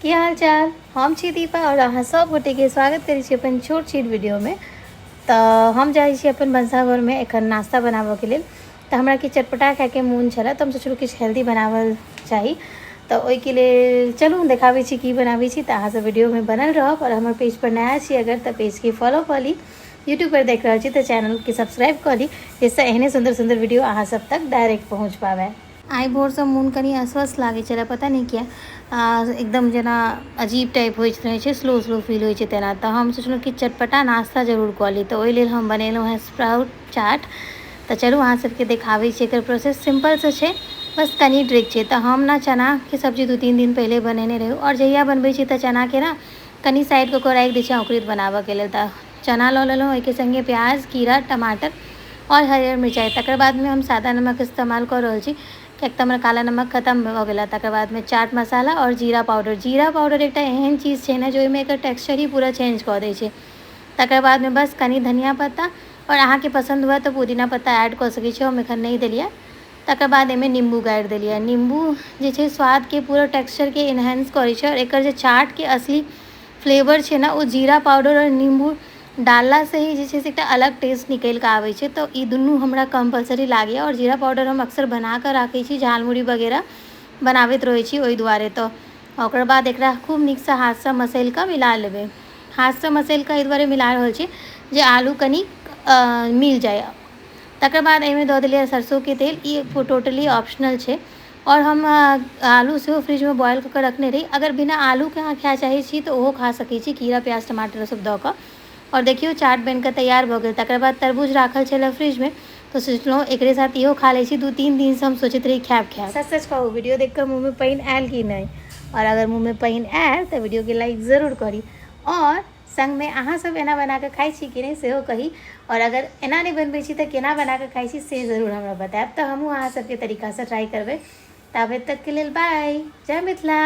की हाल चाल। हम छी दीपा और अहाँ सब गोटेके स्वागत करै छी अपन छोट छीट वीडियोमे। तऽ हम जाइ छी अपन भनसाघरमे एखन नाश्ता बनाबऽके लेल। तऽ हमरा किछु चटपटा खायके मोन छलै, तऽ हम सोचलहुँ किछु हेल्दी बनाबल चाही। तऽ ओहिके लेल चलू देखाबै छी की बनाबै छी। तऽ अहाँ सब वीडियोमे बनल रहब और हमर पेज पर नया छी अगर तऽ पेजके फॉलो कऽ ली, यूट्यूब पर देख रहल छी तऽ चैनलके सब्सक्राइब कऽ ली, जाहिसँ एहने सुन्दर सुन्दर वीडियो अहाँ सब तक डायरेक्ट पहुँच पाबै। आइ भोरसँ मोन कनि अस्वस्थ लागै छलै, पता नहि किया, एकदम जेना अजीब टाइप होइत रहै छै, स्लो स्लो फील होइ छै तेना। तऽ हम सोचलहुँ कि चटपटा नाश्ता जरूर कऽ ली, तऽ ओहि लेल हम बनेलहुँ हेँ स्प्राउट चाट। तऽ चलू अहाँ सबके देखाबै छी एकर प्रोसेस। सिम्पलसँ छै, बस कनि ट्रिक छै। तऽ हम ने चनाके सब्जी 2-3 दिन पहिले बनेने रहू, आओर जहिया बनबै छी तऽ चनाके ने कनि साइड कऽ कऽ राखि दै छी अंकुरित बनाबऽके लेल। तऽ चना लऽ लेलहुँ, ओहिके सङ्गे प्याज, खीरा, टमाटर आओर हरियर मिरचाइ। तकर बादमे हम सादा नमक इस्तेमाल कऽ रहल छी, किएक तऽ हमर काला नमक खतम भऽ गेल। तकर बादमे चाट मसाला आओर जीरा पाउडर। जीरा पाउडर एकटा एहन चीज छै ने जे ओहिमे एकर टेक्सचर ही पूरा चेंज कऽ दै छै। तकर बादमे बस कनि धनिया पत्ता, आओर अहाँके पसन्द हुए तऽ पुदीना पत्ता ऐड कऽ सकै छी, हम एखन नहि देलियै। तकर बाद एहिमे नीम्बू गाड़ि देलियै। नीम्बू जे छै स्वादके पूरा टेक्सचरके इन्हेंस करै छै, आओर एकर जे चाटके असली फ्लेवर छै ने ओ जीरा पाउडर आओर नीम्बू डाललासँ ही जे छै से एकटा अलग टेस्ट निकलि कऽ आबै छै। तऽ ई दुनू हमरा कम्पलसरी लागैए, आओर जीरा पाउडर हम अक्सर बना कऽ राखै छी, झालमुड़ी वगैरह बनाबैत रहै छी ओहि दुआरे। तऽ ओकर बाद एकरा खूब नीकसँ हाथसँ मसलि कऽ मिला लेबै। हाथसँ मसलि कऽ एहि दुआरे मिला रहल छी जे आलू कनि मिल जाय। तकर बाद एहिमे दऽ देलियै सरसोके तेल, ई टोटली ऑप्शनल छै। आओर हम आलू सेहो फ्रिजमे बॉयल कऽ कऽ रखने रही, अगर बिना आलूके अहाँ खाय चाहै छी तऽ ओहो खा सकै छी, खीरा प्याज टमाटर सब दऽ कऽ। आओर देखियौ चाट बनिकऽ तैयार भऽ गेल। तकर बाद तरबूज राखल छलै फ्रिजमे, तऽ सोचलहुँ एकरे साथ इहो खा लै छी। 2-3 दिनसँ हम सोचैत रही खायब खायब। सच सच कहू, वीडियो देख कऽ मुँहमे पानि आयल कि नहि? आओर अगर मुँहमे पानि आयल तऽ वीडियोके लाइक जरूर करी, आओर सङ्गमे अहाँ सब एना बनाकऽ खाइ छी कि नहि सेहो कही। आओर अगर एना नहि बनबै छी तऽ केना बनाकऽ खाइ छी से जरूर हमरा बतायब, तऽ हमहूँ अहाँ सबके तरीकासँ ट्राई करबै। ताबे तकके लेल बाय, जय मिथिला।